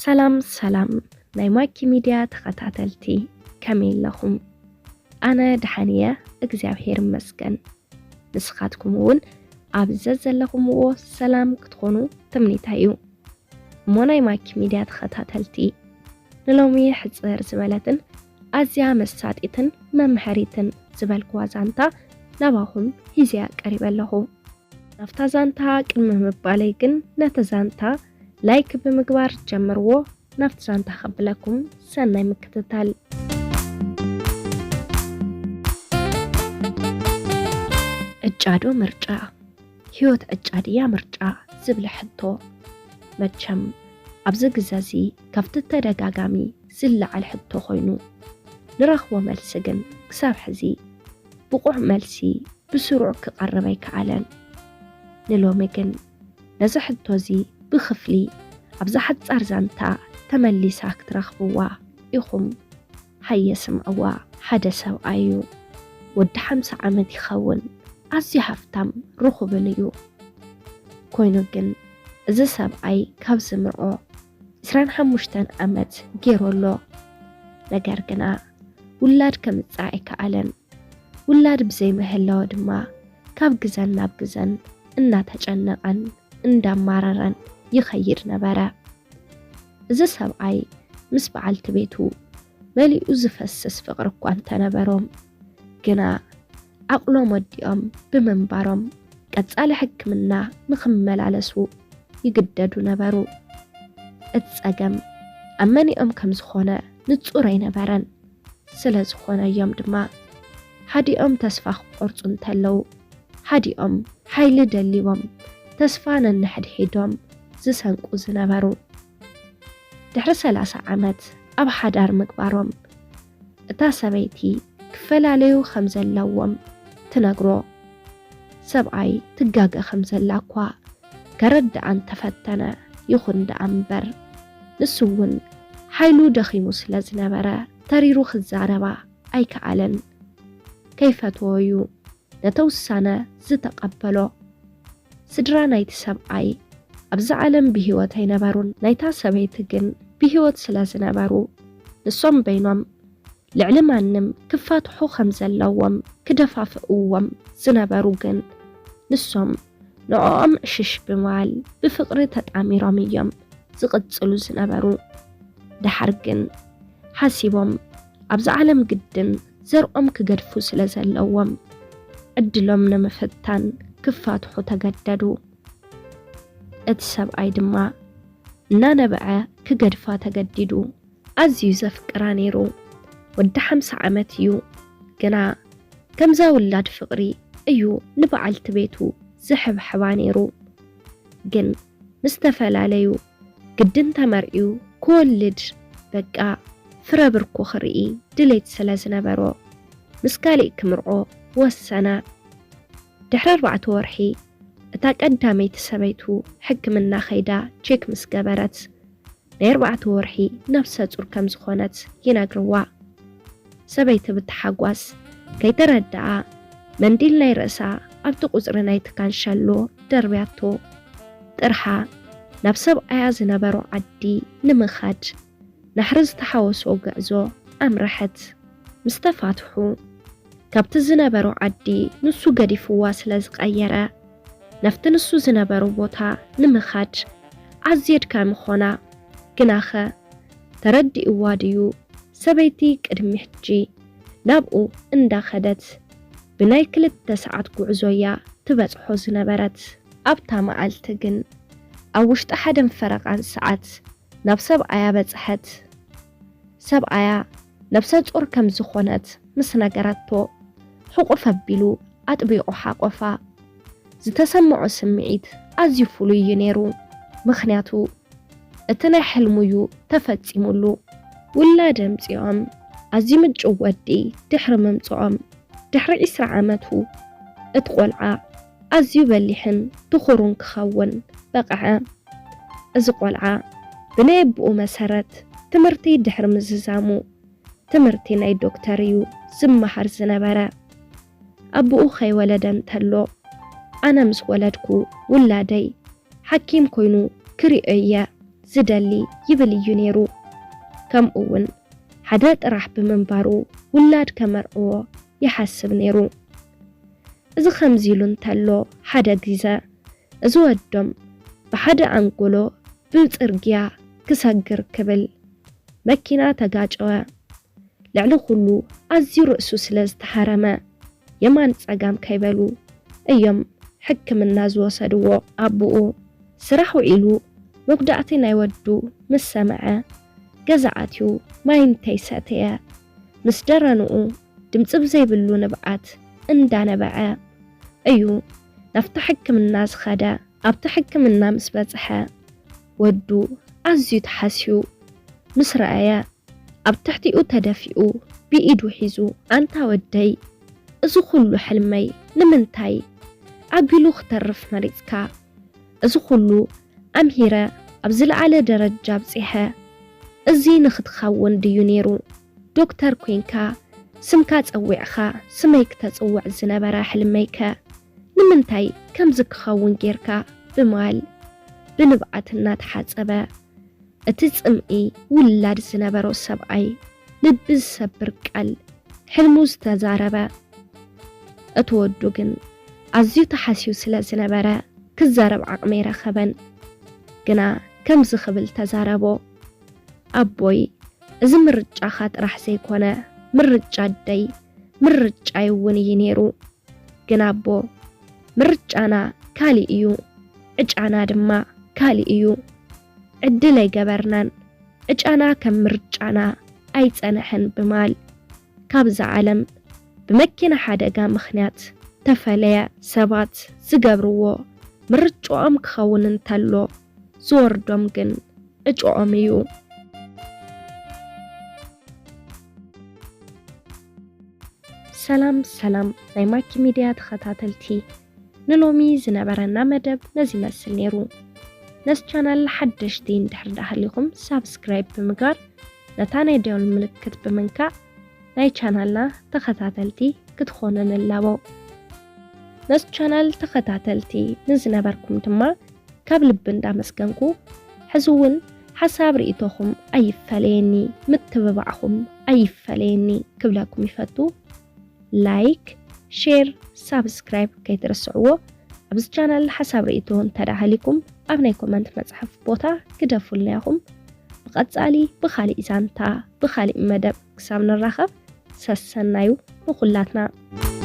ሰላም ሰላም ናይ ማኪ ሚድያ ተኸታተልቲ፣ ከመይ ኣለኹም? ኣነ ደሓን እየ፣ እግዚኣብሔር ይመስገን። ንስኻትኩም እውን ኣብ ዘዘለኹምዎ ሰላም ክትኾኑ ትምኒተይ እዩ። እሞ ናይ ማኪ ሚድያ ተኸታተልቲ፣ ንሎሚ ሕጽር ዝበለትን ኣዝያ መሳጢትን መምሀሪትን ዝበልክዋ ዛንታ ናባኹም ሂዝያ ቀሪበ ኣለኹ። ናብታ ዛንታ ቅድሚ ምባለይ ግን፣ ነቲ ዛንታ ላይክ ብምግባር ጀምርዎ። ናብቲ ዛንታ ከብለኩም፣ ሰናይ ምክትታል። ዕጫዶ ምርጫ? ህይወት ዕጫ ድያ ምርጫ? ዝብል ሕቶ፣ መቸም ኣብዚ ግዘ እዚ ካብቲ ተደጋጋሚ ዝለዓል ሕቶ ኮይኑ፣ ንረኽቦ መልሲ ግን ክሳብ ሕዚ ብቑዕ መልሲ ብስሩዕ ክቐርብ ኣይከኣለን። ንሎሚ ግን ነዚ ሕቶ እዚ ብኽፍሊ ኣብዛ ሓጻር ዛንታ ተመሊሳ ክትረኽብዋ ኢኹም። ሃየ ስምዕዋ፣ ሓደ ሰብኣይ እዩ። ወዲ ሓምሳ ዓመት ይኸውን። ኣዝዩ ሃፍታም ርኹብን እዩ። ኮይኑ ግን እዚ ሰብኣይ ካብ ዝምርዖ ዕስራን ሓሙሽተን ዓመት ገይሩ ኣሎ። ነገር ግና ውላድ ከምጽእ ኣይከኣለን። ውላድ ብዘይምህላወ ድማ ካብ ግዘን ናብ ግዘን እናተጨነቐን እንዳማረረን ይኸይድ ነበረ። እዚ ሰብኣይ ምስ በዓልቲ ቤቱ መሊኡ ዝፈስስ ፍቕሪ እኳ እንተነበሮም፣ ግና ዓቕሎም ወዲኦም ብምንባሮም ቀጻሊ ሕክምና ንኽመላለሱ ይግደዱ ነበሩ። እቲ ጸገም ኣብ መኒኦም ከም ዝኾነ ንጹር ኣይነበረን። ስለ ዝኾነዮም ድማ፣ ሓዲኦም ተስፋ ክቖርጹ እንተለዉ፣ ሓዲኦም ሓይሊ ደሊቦም ተስፋ ነንሕድሒዶም ዝሰንቁ ዝነበሩ። ድሕሪ ሰላሳ ዓመት ኣብ ሓዳር ምግባሮም፣ እታ ሰበይቲ ክፈላለዩ ከም ዘለዎም ትነግሮ። ሰብኣይ ትጋገ ከም ዘላ እኳ ከረድኣ እንተፈተነ፣ ይኹን ደኣ እምበር፣ ንሱ እውን ሓይሉ ደኺሙ ስለ ዝነበረ፣ ተሪሩ ክዛረባ ኣይከኣለን። ከይፈትዎ እዩ ነቲ ውሳነ ዝተቐበሎ። ስድራ ናይቲ ሰብኣይ ኣብዚ ዓለም ብህይወት ኣይነበሩን። ናይታ ሰበይቲ ግን ብህይወት ስለ ዝነበሩ፣ ንሶም በይኖም ልዕሊ ማንም ክፋትሑ ከም ዘለዎም ክደፋፍእዎም ዝነበሩ ግን፣ ንሶም ንዕኦም ዕሽሽ ብምባል ብፍቕሪ ተጣሚሮም እዮም ዝቕጽሉ ዝነበሩ። ደሓር ግን ሓሲቦም፣ ኣብዚ ዓለም ግድን ዘርኦም ክገድፉ ስለ ዘለዎም፣ ዕድሎም ንምፍታን ክፋትሑ ተገደዱ። እቲ ሰብኣይ ድማ እናነበዐ ክገድፋ ተገዲዱ። ኣዝዩ ዘፍቅራ ነይሩ። ወዲ ሓምሳ ዓመት እዩ። ግና ከምዛ ውላድ ፍቕሪ እዩ ንበዓልቲ ቤቱ ዝሕብሕባ ነይሩ። ግን ምስ ተፈላለዩ፣ ግድን ተመርዕዩ ክወልድ፣ በቃ፣ ፍረ ብርኩ ክርኢ ድሌት ስለ ዝነበሮ፣ ምስ ካሊእ ክምርዖ ወሰነ። ድሕሪ ኣርባዕተ ወርሒ፣ እታ ቀዳመይቲ ሰበይቱ ሕክምና ከይዳ ቼክ ምስ ገበረት፣ ናይ ኣርባዕተ ወርሒ ነፍሰ ጹር ከም ዝኾነት ይነግርዋ። ሰበይቲ ብታሓጓስ ከይተረድኣ፣ መንዲል ናይ ርእሳ ኣብቲ ቁጽሪ ናይቲ ካንሸሎ ደርብያቶ። ጥርሓ ናብ ሰብኣያ ዝነበሮ ዓዲ ንምኻድ፣ ናሕሪ ዝተሓወሶ ጉዕዞ ኣምረሐት። ምስ ተፋትሑ፣ ካብቲ ዝነበሮ ዓዲ ንሱ ገዲፍዋ ስለ ዝቐየረ፣ ናብቲ ንሱ ዝነበሮ ቦታ ንምኻድ ኣዝዩ ኣድካሚ ኾና። ግናኸ ተረዲእዋ ድዩ? ሰበይቲ ቅድሚ ሕጂ ናብኡ እንዳኸደት ብናይ ክልተ ሰዓት ጉዕዞ እያ ትበጽሖ ዝነበረት። ኣብታ መዓልቲ ግን ኣብ ውሽጢ ሓደን ፈረቓን ሰዓት ናብ ሰብኣያ በጽሐት። ሰብኣያ ነብሰ ጾር ከም ዝኾነት ምስ ነገረቶ፣ ሕቑፍ ኣቢሉ ኣጥቢቑ ሓቖፋ። ዝተሰምዖ ስምዒት ኣዝዩ ፍሉይ እዩ ነይሩ፣ ምኽንያቱ እቲ ናይ ሕልሙ እዩ ተፈጺሙሉ። ውላድ ኣምጺኦም፣ ኣዝዩ ምጭው ወዲ ድሕሪ ምምጽኦም፣ ድሕሪ ዒስራ ዓመቱ፣ እቲ ቆልዓ ኣዝዩ በሊሕን ትኹሩን ክኸውን በቕዐ። እዚ ቆልዓ ብናይ ኣቦኡ መሰረት ትምህርቲ ድሕሪ ምዝዛሙ፣ ትምህርቲ ናይ ዶክተር እዩ ዝመሃር ዝነበረ። ኣቦኡ ከይወለደ እንተሎ፣ ኣነ ምስ ወለድኩ ውላደይ ሓኪም ኮይኑ ክሪኦ እየ ዝደሊ ይብል እዩ ነይሩ። ከምኡ እውን ሓደ ጥራሕ ብምንባሩ ውላድ ከመርዕዎ ይሓስብ ነይሩ። እዚ ከምዚ ኢሉ እንተሎ ሓደ ግዘ እዚ ወዶም ብሓደ ኣንጎሎ ብፅርግያ ክሰግር ክብል መኪና ተጋጨወ። ልዕሊ ኩሉ ኣዝዩ ርእሱ ስለ ዝተሃረመ የማን ጸጋም ከይበሉ እዮም ሕክምና ዝወሰድዎ። ኣቦኡ ስራሕ ውዒሉ መጉዳእቲ ናይ ወዱ ምስ ሰምዐ ገዛ ኣትዩ ማይ እንተይሰተየ ምስ ደረንኡ ድምፂ ብዘይብሉ ንብዓት እንዳነበዐ እዩ ናብቲ ሕክምና ዝኸደ። ኣብቲ ሕክምና ምስ በጽሐ ወዱ ኣዝዩ ተሓስዩ ምስ ረኣየ ኣብ ትሕቲኡ ተደፊኡ ብኢዱ ሒዙ ኣንታ ወደይ እዚ ኩሉ ሕልመይ ንምንታይ ኣጒሉ ክተርፍ መሪጽካ? እዚ ኩሉ ኣምሂረ ኣብ ዝለዓለ ደረጃ ኣብጺሐ እዚ ንኽትኸውን ድዩ ነይሩ? ዶክተር ኮይንካ ስምካ ጸዊዕኻ ስመይ ክተጽውዕ ዝነበረ ሕልመይከ ንምንታይ ከምዚ ክኸውን ጌርካ? ብማል ብንብዓት እናተሓጸበ እቲ ጽምኢ ውላድ ዝነበሮ ሰብኣይ ልቢ ዝሰብር ቃል ሕልሙ ዝተዛረበ እቲ ወዱ ግን ኣዝዩ ተሓስዩ ስለ ዝነበረ ክዛረብ ዓቕሚ ኣይረኸበን። ግና ከምዚ ክብል ተዛረቦ፣ ኣቦይ፣ እዚ ምርጫኻ ጥራሕ ዘይኮነ ምርጫ ኣደይ ምርጫይ እውን እዩ ነይሩ። ግን ኣቦ፣ ምርጫና ካሊእ እዩ፣ ዕጫና ድማ ካሊእ እዩ። ዕድል ኣይገበርናን፣ ዕጫና ከም ምርጫና ኣይጸንሐን ብማል ካብዛ ዓለም ብመኪና ሓደጋ ምኽንያት ተፈለየ። ሰባት ዝገብርዎ ምርጫኦም ክኸውን እንተሎ ዝወርዶም ግን ዕጭኦም እዩ። ሰላም ሰላም ናይ ማኪ ሚድያ ተኸታተልቲ፣ ንሎሚ ዝነበረና መደብ ነዚ ይመስል ነይሩ። ነዚ ቻናል ሓደሽቲ እንድሕር ዳሃሊኹም ሳብስክራይብ ብምግባር ነታ ናይ ደወል ምልክት ብምንካእ ናይ ቻናልና ተኸታተልቲ ክትኾኑ ንላቦ። ነዚ ቻናል ተኸታተልቲ ንዝነበርኩም ድማ ካብ ልቢ እንዳመስገንኩ፣ ሕዚ እውን ሓሳብ ርእይቶኹም ኣይፈለየኒ፣ ምትብባዕኹም ኣይፈለየኒ ክብለኩም ይፈቱ። ላይክ፣ ሼር፣ ሳብስክራይብ ከይትርስዕዎ። ኣብዚ ቻናል ሓሳብ ርእይቶ እንተዳሃሊኩም ኣብ ናይ ኮመንት መፅሓፍ ቦታ ግደፉልና ኢኹም። ብቐፃሊ ብኻሊእ ዛንታ ብኻሊእ መደብ ክሳብ ንራኸብ ሰሰናዩ ንኹላትና።